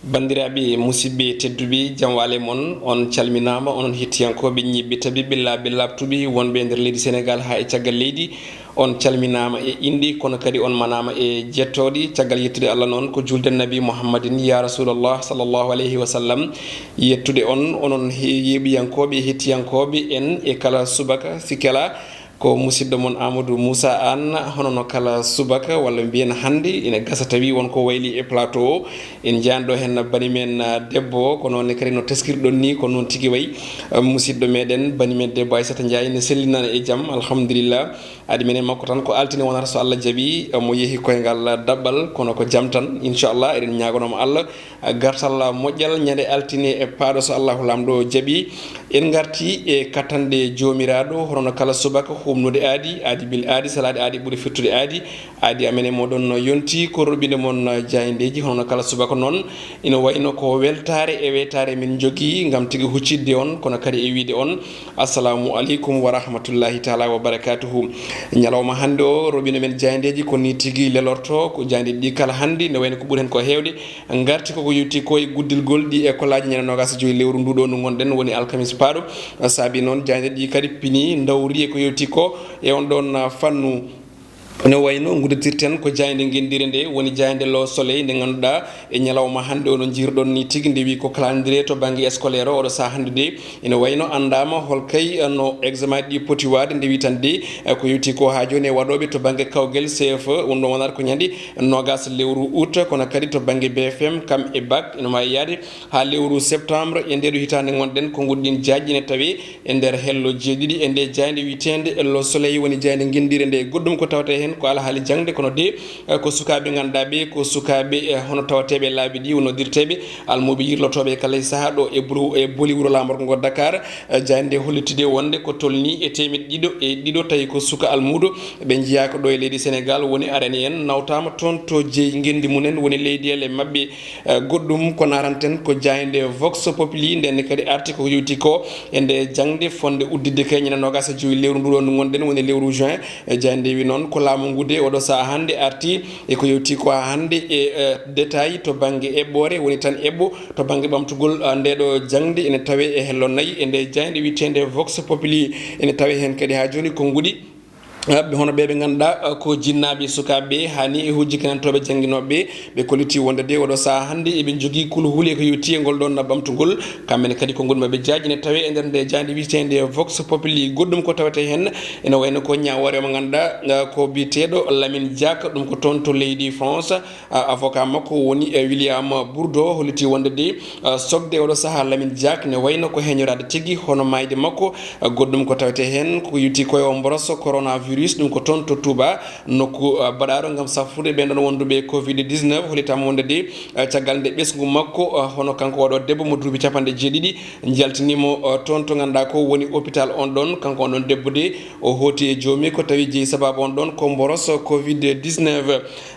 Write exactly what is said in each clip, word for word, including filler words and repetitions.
Banndiraaɓe, musidɓe tedduɓe, jam waale mon. On calminaama, onon hettiyankooɓe ñiiɓɓe tabiɓɓe laaɓɓe laaɓtuɓe wonɓe e nder leydi Senegaal haa e caggal leydi. On calminaama e innde, kono kadi on manaama e jettooɗe. Caggal yettude Allah noon, ko juulde Nabi Muhammadin, ya Rasulallah, sallallahu alayhi wa sallam. Yettude on, onon he-, yeeɓiyankooɓe, hettiyankooɓe en e kala subaka, sikke alaa, ko musidɗo mon Amadou Moussa Anne, hono no kala subaka, walla mbiyen hannde, ina gasa tawi won ko wayli e plateau o. En njaani ɗo heen bani men, ah, debbo o, ko noon ne kadi no teskirɗon ni, ko noon tigi wayi. Ah, musidɗo meɗen, bani men debbo Aissata Ndiaye, ne sellinana e jam, alhamdulillah. Adi menen makko tan ko altine wonata so Allah jaɓi, ah, mo yehi koyngal daɓɓal, kono ko jam tan, inchallah, eɗen ñaaganoo mo Allah gartal moƴƴal ñande altine e paaɗo so Allahu Laamɗo jaɓi. En ngarti e kattanɗe Joomiraaɗo, hono no kala subaka humnude aadi, aadi bil aadi, salaade aadi ɓuri fettude aadi. Aadi amen e moɗon no yonti ko roɓinde mon jaayndeeji, hono no kala subaka noon. Ina wayno ko weltaare e weytaare min njogii ngam tigi huccidde on, kono kadi e wiide on, assalamu aleykum wa rahmatullahi taala wa barakatuhu. Ñalawma hannde o, roɓinde men jaayndeeji ko ni tigi lelorto, ko jaayndeeji ɗi kala hannde, ne wayno ko ɓuri heen ko heewde. Ngarti koko yowti ko e guddilgol ɗi e kolaaji ñande noogaas e joy lewru ndu ɗo ndu ngonɗen, woni alkamis paaɗo. Saabi noon, jaaynde ɗi kadi pini, ndawri e ko yowti ko e on ɗon, ah, fannu. No wayno ngudditirten ko jaaynde ngenndire nde, woni jaaynde Le Soleil nde ngannduɗaa e ñalawma hannde o no njirɗon ni tigi nde wi ko calendrier to bannge scolaire o, oɗo sahaa hannde de ina wayno anndaama hol kay, eh, no examen ɗi poti waade nde wi tan de, eh, ko yowti ko haa jooni e waɗooɓe to bannge kawgel C F E, ɗum ɗo wonata ko ñande noogaas lewru août, kono kadi to bannge B F M kam e bac ina waawi yaade haa lewru septembre e ndeeɗo hitaande ngonɗen, ko nguɗɗin jaajɗi ne tawee e nder hello jeeɗiɗi e nde jaaynde wiyeteende Le Soleil woni jaaynde ngenndire nde. Goɗɗum ko tawetee heen ko alhaali jaŋde, kono de, eh, ko sukaaɓe ngannduɗaa ɓe, ko sukaaɓe, eh, hono tawateeɓe laabi ɗi, woni noddirteeɓe almuuɓe yirlotooɓe e kala e sahaa ɗo e bulu-, e boli wuro laamorgo ngo Dakar. Eh, jaaynde hollitde wonde ko tolni e teemeɗɗe ɗiɗo e ɗiɗo, tawi ko suka almuudo ɓe njiyaaka ɗo e leydi Senegaal woni arani en, nawtaama toon to jeyi ngenndi mumen, woni leydi ele maɓɓe. Eh, goɗɗum ko naranten ko jaaynde Vox Populi, nden kadi arti ko yowti ko e nde jaŋde fonde udditde kay ñande noogaas e joy lewru ndu ɗo ndu ngonɗen, woni lewru juin. Eh, jaaynde wi noon ko laamu ngu de oɗo sahaa hannde arti e ko yowti ko haa hannde e, eh, détail to bannge eɓɓoore, woni tan eɓɓo to bannge ɓamtugol, ah, nde ɗo jaŋde ene tawee e hello nayi e nde jaaynde wiyeteende Vox Populi. Ene tawee heen kadi haa jooni ko nguɗi. Ah, ɓe hono ɓe ɓe ngannduɗaa, ah, ko jinnaaɓe sukaaɓe ɓe, haa ni e hujji kenantooɓe jannginooɓe ɓe, ɓe kolliti wonde de oɗo sahaa hannde eɓe njogii kuluhuli e ko yowti e ngol ɗoon ɓamtugol. Kamɓe ne kadi ko nguɗi maɓɓe jaajɗi ne tawee e nder nde jaaynde wiyeteende Vox Populi. Goɗɗum ko tawetee heen ene wayno ko ñaawoore mo ngannduɗaa, ah, ko biyeteeɗo Lamine Diack, ɗum ko toon to leydi France. Ah, avocat makko woni, eh, William Bourdeau, holliti wonde de, ah, sokde oɗo sahaa Lamine Diack ne wayno ko heñoraade tigi hono maayde makko. Ah, goɗɗum ko tawetee heen ko yowti ko e o mboroso coronavirus, ɗum ko toon to Touba, nokku, ah, baɗaaɗo ngam safrude ɓeen ɗoon wonduɓe covid dix-neuf. Hollitaama wonde de, ah, caggal nde ɓesngu makko, ah, hono kanko oɗo debbo mo duuɓi capanɗe jeeɗiɗi, njaltiniimo, ah, toon to ngannduɗaa ko woni hôpital on ɗoon, kanko on ɗoon debbo de, o hooti e joomi ko tawi jeyi sababu on ɗoon ko mboroso covid dix-neuf.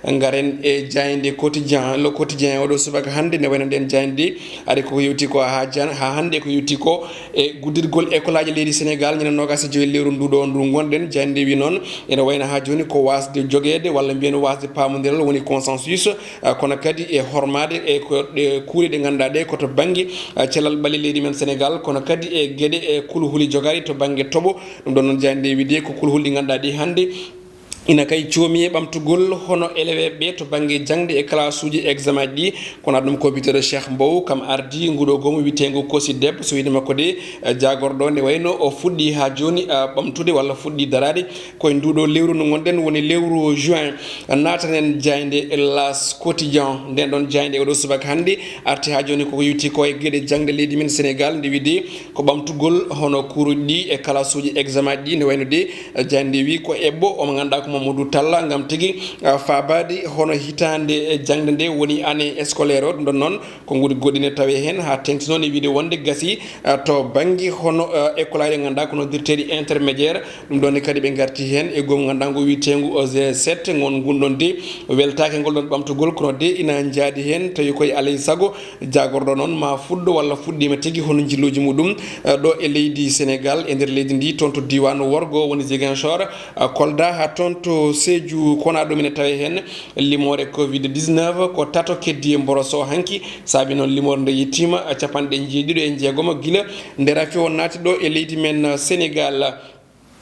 Ngaren e jaaynde Quotidien, Le Quotidien oɗo subaka hannde ne wayno nden jaaynde ari ko yewti ko haa jan-, haa hannde ko yewti ko e guddirgol école aji leydi Senegaal ñande noogaas e joy lewru ndu ɗo ndu ngonɗen. Jaaynde wi noon ene wayno haa jooni ko waasde jogeede walla mbiyen waasde paamondiral woni consensus, ah, kono kadi e hormaade e ko ɗe kuuɗe ɗe ngannduɗaa ɗe ko to bannge, ah, cellal ɓalli leydi men Senegaal, kono kadi e geɗe e kuluhuli jogaari to bannge toɓo. Ɗum ɗon noon jaaynde wi de ko kuluhuli ɗi ngannduɗaa ɗi hannde ina kay coomi e ɓamtugol hono eleweeɓe ɓe to bannge jaŋde e kalasuuji examen ji ɗi. Kono ɗum ko biyeteeɗo Cheikh Mbow, kam ardi nguɗo goomu wiyeteengu COSYDEP, so wiyde makko de, eh, jaagorɗo nde wayno o fuɗɗi haa jooni, ah, ɓamtude walla fuɗɗi daraade koye nduɗo lewru ndu ngonɗen woni lewru juin. Naatanen jaaynde L'As Quotidien, nden ɗon jaaynde oɗo subaka hannde arti haa jooni koko yewti ko e geɗe jaŋde leydi men Senegaal nde wiyde ko ɓamtugol hono kuuruuji ɗi e kalasuuji examen ji ɗi, nde wayno de, eh, jaaynde wi ko eɓɓo omo ngannduɗaa ko Mamadou Talla ngam tigi, ah, faabaade hono hitaande, eh, jaŋde nde woni année scolaire o. Ɗum ɗon noon ko nguɗi goɗɗi ne tawee heen haa teŋti noon e wiyde wonde gasi, ah, to bannge hono, ah, école aji ɗi ngannduɗaa ko noddirteeɗi intermédiaire. Ɗum ɗon ne kadi ɓe ngarti heen e goomu ngannduɗaa ngu wiyeteengu O G sept, ngon ngun ɗon de weltaaki ngol ɗon ɓamtugol, kono de ina njaadi heen tawi koye alay sago jaagorɗo noon ma fuɗɗo walla fuɗɗiima tigi hono njilluuji muɗum, eh, ɗo e leydi Senegaal, e nder leydi ndi, toon to diiwaan worgo woni Ziguinchor, eh, Kolda, haa toon To Sédhiou, kona ɗum ene tawe heen limoore covid dix-neuf ko tato keddi e mboroso hanki, saabi noon limoore nde yettiima capanɗe jeeɗiɗo e jeegom gila nde rafi o naati ɗo e leydi men Sénégal.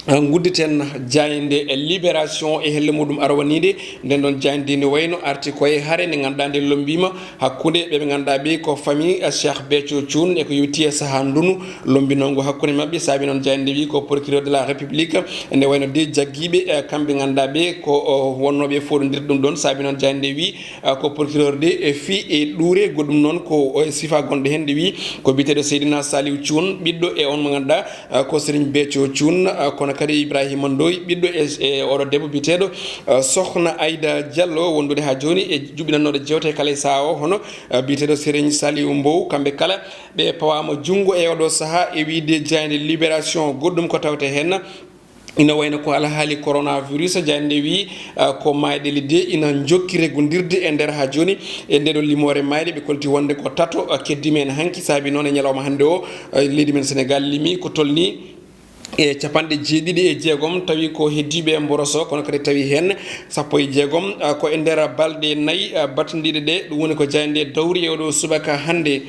Ngudditen jaaynde Libération e helle muɗum arwaniinde. Nden ɗon jaaynde ne wayno arti ko e hare nde ngannduɗaa nde lommbiima hakkunde ɓe ɓe ngannduɗaa ɓe ko famille Cheikh Béthio Thioune e ko yowti e sahaa ndunu lombinongo hakkunde maɓɓe. Saabi noon jaaynde wi ko procureur de la République ene wayno de jaggiiɓe, eh, kamɓe ngannduɗaa ɓe ko, o, wonnooɓe foɗondirde ɗum ɗon. Saabi noon jaaynde wi, eh, ko procureur de, eh, fii e ɗuure goɗɗum noon ko, o, e sifa gonɗo heen nde wi ko biyeteeɗo Seydina Saliou Thioune ɓiɗɗo e on mo ngannduɗaa, eh, ko Serigne Béthio Thioune, eh, kono kadi Ibrahima Ndoye ɓiɗɗo e, e oɗo debbo biyeteeɗo, eh, Sokhna Aïda Diallo wondude haa jooni e juɓɓinannooɗo jewte kala e sahaa o hono, eh, biyeteeɗo Serigne Saliou Mbow. Kamɓe kala ɓe pawaama junngo e oɗo sahaa e wiyde jaaynde Libération. Goɗɗum ko tawte heen ina wayno ko alhaali coronavirus, jaaynde wi, eh, ko maayɗe lidde ina njokki reggondirde e nder haa jooni. E ndeɗo limoore maayɗe ɓe kolti wonde ko tato, eh, keddi men hanki, saabi noon e ñalawma hannde o, eh, leydi men Sénégal limi ko tolni e capanɗe jeeɗiɗi e jeegom, tawi ko heddiiɓe e mboroso, kono kadi tawi heen sappo e jeegom, eh, ko e nder balɗe nayi, eh, battindiiɗe ɗe, ɗum woni ko jaaynde dawri e oɗo subaka hannde.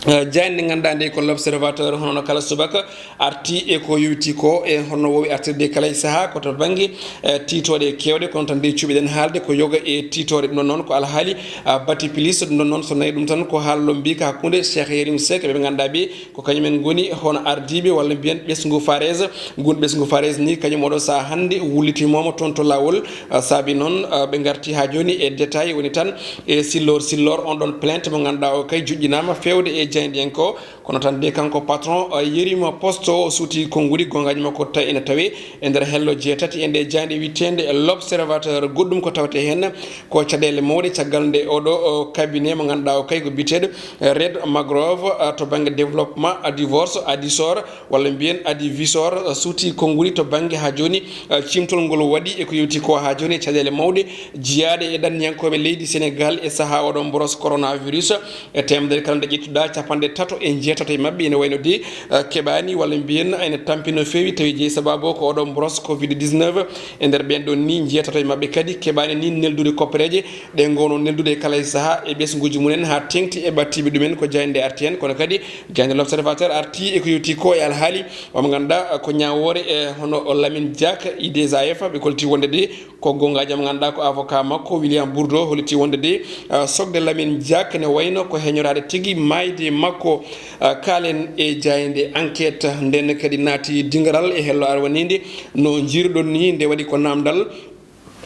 Eh, jaaynde ngannduɗaa nde ko L'Observateur, hono no kala subaka arti e ko yowiti ko e hono woowi artirde kala e sahaa ko to bannge, eh, tiitooɗe keewɗe, kono tan nde cuɓiɗen haalde ko yoga e tiitooɗe. Ɗum ɗon noon ko alhaali, ah, bati pilis. Ɗum ɗon noon so nayi ɗum tan ko haallo mbiyka hakkunde Cheikh Yérim Seck ɓe ɓe ngannduɗaa ɓe ko kañumen ngoni hono ardiiɓe walla mbiyen ɓesngu Fares. Ngun ɓesngu Fares ni kañum oɗo sahaa hannde wullitimooma toon to laawol. Ah, saabi noon, ah, ɓe ngarti haa jooni e détail woni tan e sillor sillor on ɗon plainte mo ngannduɗaa o kay joƴƴinaama feewde e jaayndiyanke o. Kono tan de kanko patron, ah, Yérim Post o suuti konnguɗi goongaaji makko tawi ene tawe e nder hello jeetati e nde jaaynde wiyeteende L'Observateur. Goɗɗum ko tawte heen ko caɗeele mawɗe caggal nde oɗo, o, cabinet mo ngannduɗaa o kay ko biyeteeɗo Red Mangrove, ah, to bannge développement, ah, divorce, ah, divorce walla mbiyen adivisor, eh, suuti konnguɗi to bannge haa jooni, eh, ciimtol ngol waɗi e ko yowti ko haa jooni e caɗeele mawɗe jiyaaɗe e ɗanniyankooɓe leydi Sénégal e sahaa oɗo mboros coronavirus. E teemedere kala nde ƴettuɗaa, capanɗe tato e jeetato e maɓɓe ene wayno de, eh, keɓaani walla mbiyen ene tampi no feewi, tawi jeyi sabaabu o ko oɗo mboros covid dix-neuf. E nder ɓeen ɗoon ni, jeetato e maɓɓe kadi keɓaani ni neldude koppereeje ɗe ngoono neldude e kala e sahaa e ɓesnguuji mumen haa teeŋti e ɓattiiɓe ɗumen ko jaaynde arti heen, kono kadi jaaynde L'Observateur arti e ko yowti ko e alhaali omo ngannduɗaa ko ñaawoore e hono Lamine Diack I D S A F, ɓe kolti wonde de ko goongaajo mo ngannduɗaa ko avocat makko William Bourdeau holliti wonde de, ah, sokde Lamine Diack ne wayno ko heñoraade tigi maayde makko. Ah, kaalen e jaaynde Enquête nden kadi naati dingaral e hello arwaniinde no njiiruɗon ni nde waɗi ko naamndal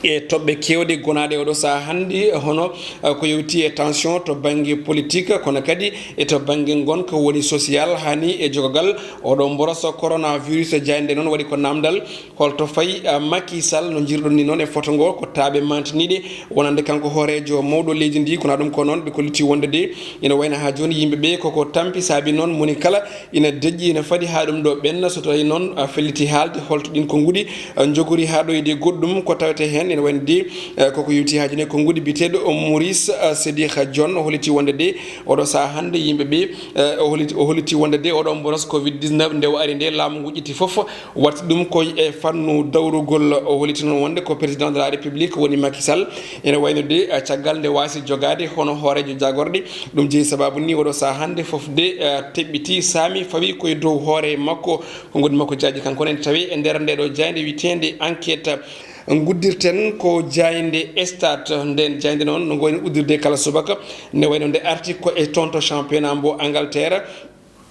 e toɓɓe keewɗe gonaaɗe oɗo sahaa hannde, hono, eh, ko yowti e tension to bannge politique, kono kadi e to bannge ngonka woni social, haa ni e jogogal oɗo mboroso coronavirus. Jaaynde noon waɗi ko naamndal, holto fayi, eh, Macky Sall, no njiiruɗon ni noon e foto ngo, ko taaɓe mantiniiɗe wonande kanko hooreejo mawɗo leydi ndi, kono ɗum ko noon ɓe kolliti wonde de ina wayno haa jooni yimɓe ɓe koko tampi, saabi noon moni kala ina deƴƴi, ina fadi haa ɗum ɗo ɓenna. So tawii noon, a, felliti haalde holto ɗin konnguɗi, a, njogori haa ɗo e de goɗɗum ko tawete heen, ina wayno de, a, koko yowti haa jooni e konnguɗi biyeteeɗo Maurice, a, Sédikh Dione, o holliti wonde de oɗo sahaa hannde yimɓe ɓe, a, o holliti, o holliti wonde de oɗo mboros covid dix-neuf nde o ari nde laamu ngu ƴetti fof, watti ɗum ko e fannu dawrugol. O holliti noon wonde ko président de la République woni Macky Sall, ina wayno de, a, caggal nde waasi jogaade hono hooreejo jaagorɗe. Ɗum jeyi sabaabu ni oɗo sahaa hannde fof de, eh, teɓɓiti, saami, fawi koye dow hoore makko, ko ngoni makko jaaji kanko ne tawi e nder nde ɗo jaaynde wiyeteende Enquête. Nguddirten ko jaaynde Stade, nden jaaynde noon no ngoyno uddirde kala subaka, nde wayno nde arti ko e toon to championnat mbo Angleterre.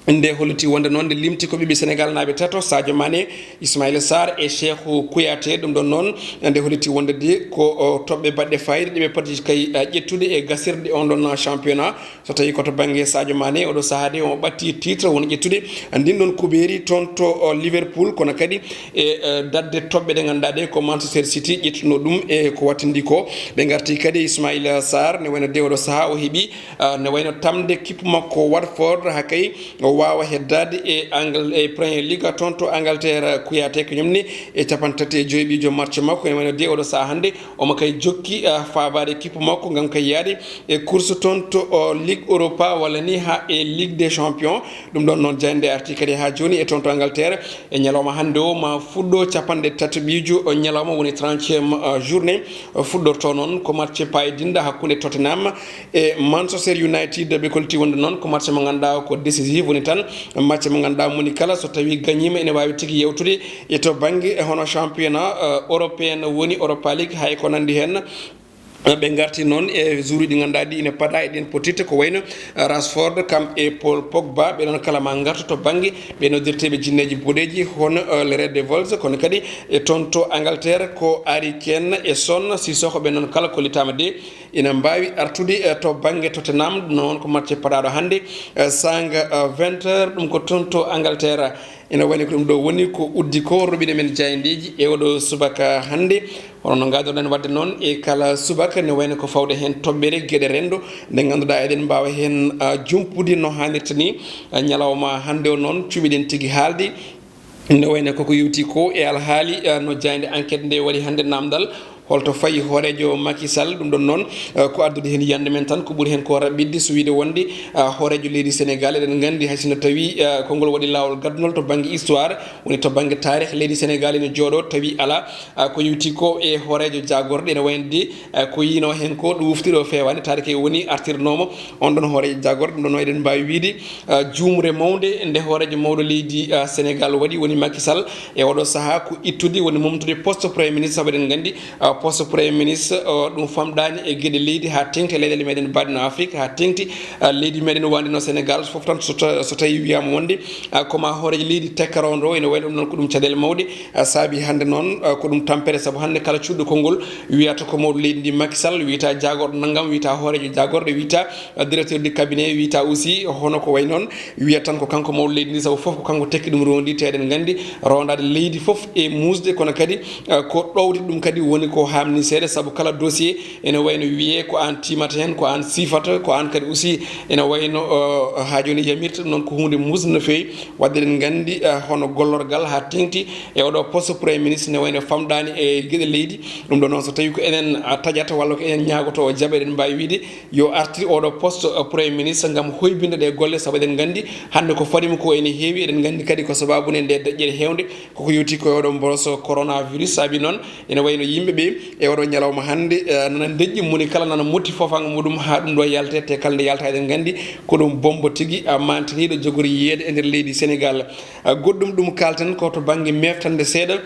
Nde holliti wonde noon nde limti ko ɓiɓɓe Sénégal naaɓe tato, Sadio Mané, Ismaïla Sarr e Cheikhou Kouyaté. Ɗum ɗon noon nde holliti wonde de ko, o, toɓɓe baɗɗe fayida ɗe ɓe poti kay, a, ƴettude e gasirɗe on ɗon championnat. So tawii ko to bannge Sadio Mané, oɗo sahaa de omo ɓatti titre woni ƴettude ndin ɗon kubeeri toon to, o, Liverpool, kono kadi e, e, dadde toɓɓe ɗe ngannduɗaa ɗe ko Manchester City ƴettuno ɗum e ko wattindi ko. Ɓe ngarti kadi Ismaïla Sarr, ne wayno de oɗo sahaa o heɓi, a, ne wayno tamde kippu makko Watford, haa kay o waawa heddaade e Angal-, e Premier League toon to Angleterre. Kouyaté ko ñumni e capanɗe tati e joy ɓiijo match makko, ene wayno de oɗo sahaa hannde omo kay jokki, ah, faabaade équipe makko ngam kay yaade e course toon to, o, Ligue Europa walla ni haa e Ligue des Champions. Ɗum ɗoon noon jaaynde arti kadi haa jooni e toon to Angleterre. E ñalawma hannde o ma fuɗɗo capanɗe tati ɓiijo, o, ñalawma woni trentième, ah, journée. O fuɗɗorto noon ko match paydinɗo hakkunde Tottenham e Manchester United. Ɓe kolti wonde noon ko match mo ngannduɗaa ko décisif woni tan, match mo ngannduɗaa moni kala so tawi gañiima ene waawi tigi yewtude e to bannge e hono championnat, eh, européen woni Europa League, hay ko nanndi heen. Eh, ɓe ngarti noon e joueuruuji ɗi ngannduɗaa ɗi ene paɗa e ɗeen pottitte ko wayno, eh, Rashford kam e Paul Pogba, ɓe ɗoon kala ma ngartu to bannge ɓe noddirteeɓe jinneeji boɗeeji hono, eh, les Red Devils, kono kadi e toon to Angleterre ko Harry Kane e Son, Sissoko, ɓe noon kala kollitaama de ina mbaawi artude, eh, to bannge Tottenham. Ɗum noon ko match paɗaaɗo hannde, eh, saanga, eh, vingt heures, ɗum ko toon to Angleterre. Ina wayno ko ɗum ɗo woni ko uddi ko roɓine men jaayndeeji e oɗo subaka hannde. Hono no ngadorɗen waɗde noon e kala subaka, ne wayno ko fawde heen toɓɓere geɗe renndo, nde ngannduɗaa eɗen mbaawa heen, ah, jumpude no haanirta ni. Ah, ñalawma hannde o noon, cuɓiɗen tigi haalde. Nde wayno koko yewti ko e alhaali, ah, no jaaynde Enquête nde waɗi hannde naamndal, holto fayi hooreejo Macky Sall. Ɗum ɗoon noon, ah, ko addude heen yiyannde men tan, ko ɓuri heen ko raɓɓiɗde, so wiyde wonde, ah, hooreejo leydi Sénégal, eɗen nganndi hay sinno tawi, ah, konngol waɗi laawol gaddunol to bannge histoire, woni to bannge taarih leydi Sénégal ene jooɗoo, tawi alaa, ah, ko yewti ko e hooreejo jaagorɗe ene wayno de, ah, ko yino heen ko ɗum wufti ɗo feewaani, taade kay woni artirnoomo on ɗon hooreejo jaagorɗe. Ɗum ɗoon eɗen mbaawi wiyde, ah, juumre mawnde nde hooreejo mawɗo leydi, ah, Sénégal waɗi, woni Macky Sall, e oɗo sahaa ko ittude, woni momtude poste premier ministre, sabu eɗen nganndi, ah, poste premier ministre, ah, ɗum famɗaani e geɗe leydi haa teeŋti e leyɗeele meɗen mbaɗe no Afrique, haa teeŋti, ah, leydi meɗen wandi no Sénégal fof tan so ta-, so tawi wiyaama wonde, ah, ko ma hooreejo leydi tekkarondo, ene wayno ɗum noon ko ɗum caɗeele mawɗe, ah, saabi hannde noon, ah, ko ɗum tampere, sabu hannde kala cuɗɗo konngol wiyata ko mawɗo leydi ndi Macky Sall, wiyata jaagorɗo nanngam, wiyata hooreejo jaagorɗe, wiyata, ah, directeur du cabinet, wiyata aussi hono ko way noon, wiyata tan ko kanko mawɗo leydi ndi, sabu fof ko kanko tekki ɗum rondi, te eɗen nganndi rondaade leydi fof e muusde, kono kadi, ah, ko ɗowde ɗum kadi woni ko haamni seeɗa, sabu kala dossier ene wayno wiyee ko aan tiimata heen, ko aan siifata, ko aan kadi aussi ene wayno, uh, haa jooni yamirta. Ɗum noon ko huunde muusde no feewi. Waɗde eɗen nganndi, uh, hono gollorgal haa teeŋti e oɗo poste premier ministre ne wayno famɗaani e geɗe leydi. Ɗum ɗo noon so tawi ko enen, uh, taƴata walla ko enen ñaagoto o jaɓa, eɗen mbaawi wiyde yo artir oɗo poste, uh, premier ministre ngam hoybinde ɗe golle, sabu eɗen nganndi hannde ko fadimo ko ene heewi. Eɗen nganndi kadi ko sababu nde nde daƴƴere heewnde koko yewti ko e oɗo mboros coronavirus. Saabi noon ene wayno yimɓe ɓe e oɗo ñalawma hannde, eh, nana ndeƴƴi, moni kala nana motti foofaango muɗum haa ɗum ɗo yalte, te kala nde yalta eɗen nganndi ko ɗum bombo tigi, ah, mantiniiɗo jogori yiyeede e nder leydi Sénégal. Ah, goɗɗum ɗum kaalten ko to bannge meftande seeɗa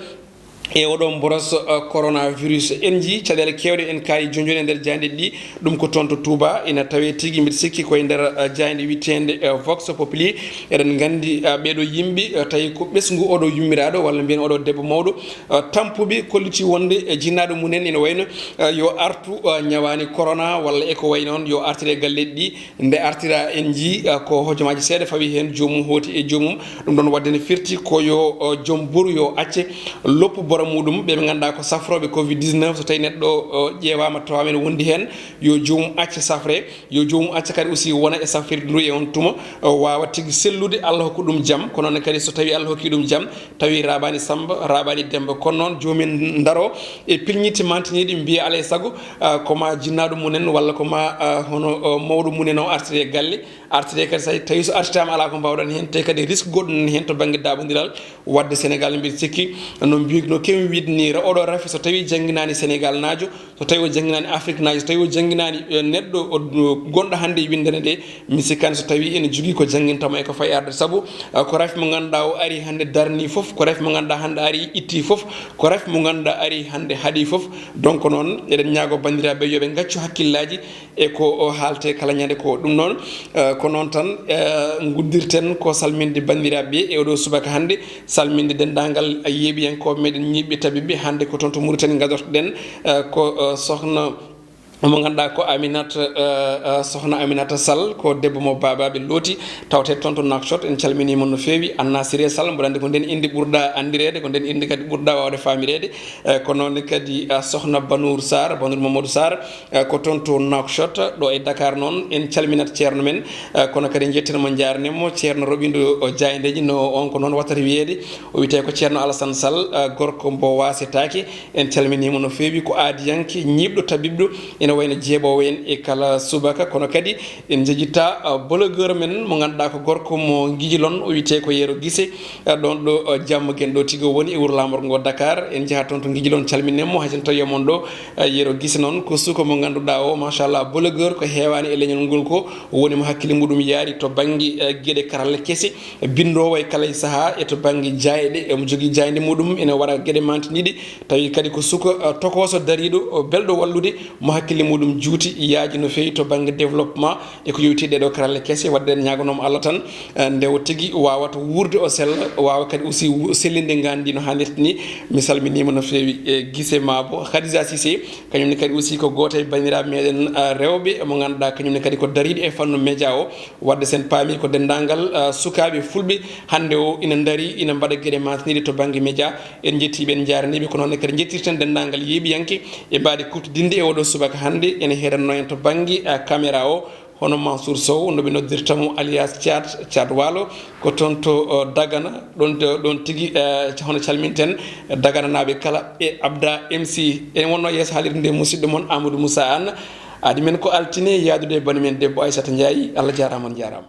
e oɗo mboros, ah, coronavirus. En njii caɗeele keewɗe en kaali jooni jooni e nder jaaynde ɗi, ɗum ko toon to Touba ina tawee tigi, mbiɗa sikki ko e nder, ah, jaaynde wiyeteende, ah, Vox Populi. Eɗen nganndi, ah, ɓeeɗo yimɓe, ah, tawi ko ɓesngu oɗo yummiraaɗo walla mbiyen oɗo debbo mawɗo, ah, tampuɓe kolliti wonde, eh, jinnaaɗo mumen ene wayno, ah, yo artu, ah, ñawaani corona walla e ko wayi noon, yo artire e galleeji ɗi. Nde artira en njii, ah, ko hojomaaji seeɗa fawi heen, joomum hooti e joomum. Ɗum ɗoon waɗde ne firti ko yo, ah, joom buru yo acce loppu boro muɗum. Ɓe ɓe ngannduɗaa ko safrooɓe covid dix-neuf, so tawi neɗɗo, ah, ƴeewaama tawaama ene wondi heen, yo joomum acce safre. Yo joomum acca kadi aussi wona e safrirde ndu e on tuma, o waawa tigi sellude, Allah hokku ɗum jam. Kono noon kadi so tawi Allah hokki ɗum jam, tawi raɓani Samba, raɓani Demba. Kono noon joomum en ndaro e pilñitte mantiniiɗe, mbiya alaa e sago, ah, ko ma jinnaaɗo mumen walla ko ma, ah, hono, ah, mawɗo mumen o artire e galle, artire kadi so tawi so artitaama alaa ko mbaawɗon heen, te kadi risque goɗɗo nani heen to bannge daaɓondiral. Waɗde Sénégal mbiɗa sikki no mbi-, no keewi wiide ni, ra-, oɗo rafi so tawi jannginaani Sénégal naajo, so tawi o jannginaani Afrique naajo, so tawi o jannginaani, eh, neɗɗo o, o gonɗo hannde e winndere nde, mi sikkaani so tawi ene jogii ko janngintamo e ko fayi arde. Sabu, eh, ko rafi mo ngannduɗaa o ari hannde darni fof, ko rafi mo ngannduɗaa hannde ari itti fof, ko rafi mo ngannduɗaa ari hannde haɗi fof. Donc noon, eɗen ñaago banndiraaɓe yo ɓe ngaccu hakkillaaji e ko o haalte kala ñande ko ɗum noon, eh, ko noon tan, eh, nguddirten ko salminde banndiraaɓe e oɗo subaka hannde, salminde denndaangal yeeɓiyankooɓe meɗen ñiiɓɓe tabiɓe hannde ko toon to Mauritanie ngadortoɗen, eh, ko, eh, sohna Mo ngannduɗaa ko Aminata, eh, eh, sohna Aminata Sall, ko debbo mo baabaaɓe looti, tawte toon to Nouakchott. En calminii mo no feewi. Anna Siré Sall, mboɗo anndi ko nden innde ɓurɗa anndireede, ko nden innde kadi ɓurɗa waawde faamireede. Eh, ko noon kadi, eh, sohna Banour Sarr, Banour Mamadou Sarr, eh, ko toon to Nouakchott. Ɗo e Dakar noon, en calminat ceerno men, eh, kono kadi njettin mo, njaarnin mo, ceerno Roɓindo o Jaayndeeji, no on ko noon wattata wiyeede. O wiyetee ko ceerno Alassane Sall, eh, gorko mbo waasetaake. En calminiima no feewi. Ko aadiyanke, ñiiɓɗo, tabiɓɗo, ina wayno jeeɓoowo en e kala subaka. Kono kadi en njejjittaa, uh, blogueur men mo ngannduɗaa ko gorko mo Ngijilon, o wiyetee ko Yero Gise, uh, ɗoon ɗo, uh, Jamma Gen ɗo tigi o woni e wuro laamorgo ngo Dakar. En njaha toon to Ngijilon, calminen mo, hay so tawii mon ɗo, uh, Yero Gise noon ko suka mo ngannduɗaa o, machallah, blogueur ko heewaani e leñol ngol ko, woni mo hakkille muɗum yaari to bannge, uh, geɗe karalla kese. Binndoowo e kala e sahaa e to bannge jaayɗe, emo jogii jaaynde muɗum, ene waɗa geɗe mantiniiɗe, tawi kadi ko suka, eh, tokooso dariiɗo, eh, belɗo wallude, mo hakkille muɗum juuti, yaaji no feewi to bannge développement e ko yowiti ɗeɗo karalle kese. Waɗde en ñaaganoomo Allah tan, eh, nde o tigi waawata wuurde o sella, waawa kadi aussi wu-, sellinde ngaandi no haanirta ni. Mi salminiima no feewi e Gise Maabo. Khadija Cissé, kañum ne kadi aussi ko gooto e banndiraaɓe meɗen, eh, rewɓe mo ngannduɗaa kañum ne kadi ko dariiɗo e fannu média o. Waɗde sen paami ko denndaangal, ah, sukaaɓe fulɓe hannde o ina ndarii, ina mbaɗa geɗe mantiniiɗe to bannge média. En njettii ɓe, en njaarnii ɓe, ko noon ne kadi njettirten denndaangal yeeɓiyanke e mbaadi kuuftodinndi e oɗo subaka hannde. Ene heeɗannoo en to bannge, ah, caméra o, hono Mansour Sow, no ɓe noddirta mo alias Thiat, Thiat Waalo, ko toon to, oh, Dagana, ɗoon, ɗoon tigi, eh, hono calminten Dagananaaɓe kala e Abda M C. En wonnoo yeeso haalirde nde musidɗo mon Amadou Moussa Anne. Aadi men ko altine yahdude e banndi men debbo Aissata Ndiaye. Allah jaaraama, on njaaraama.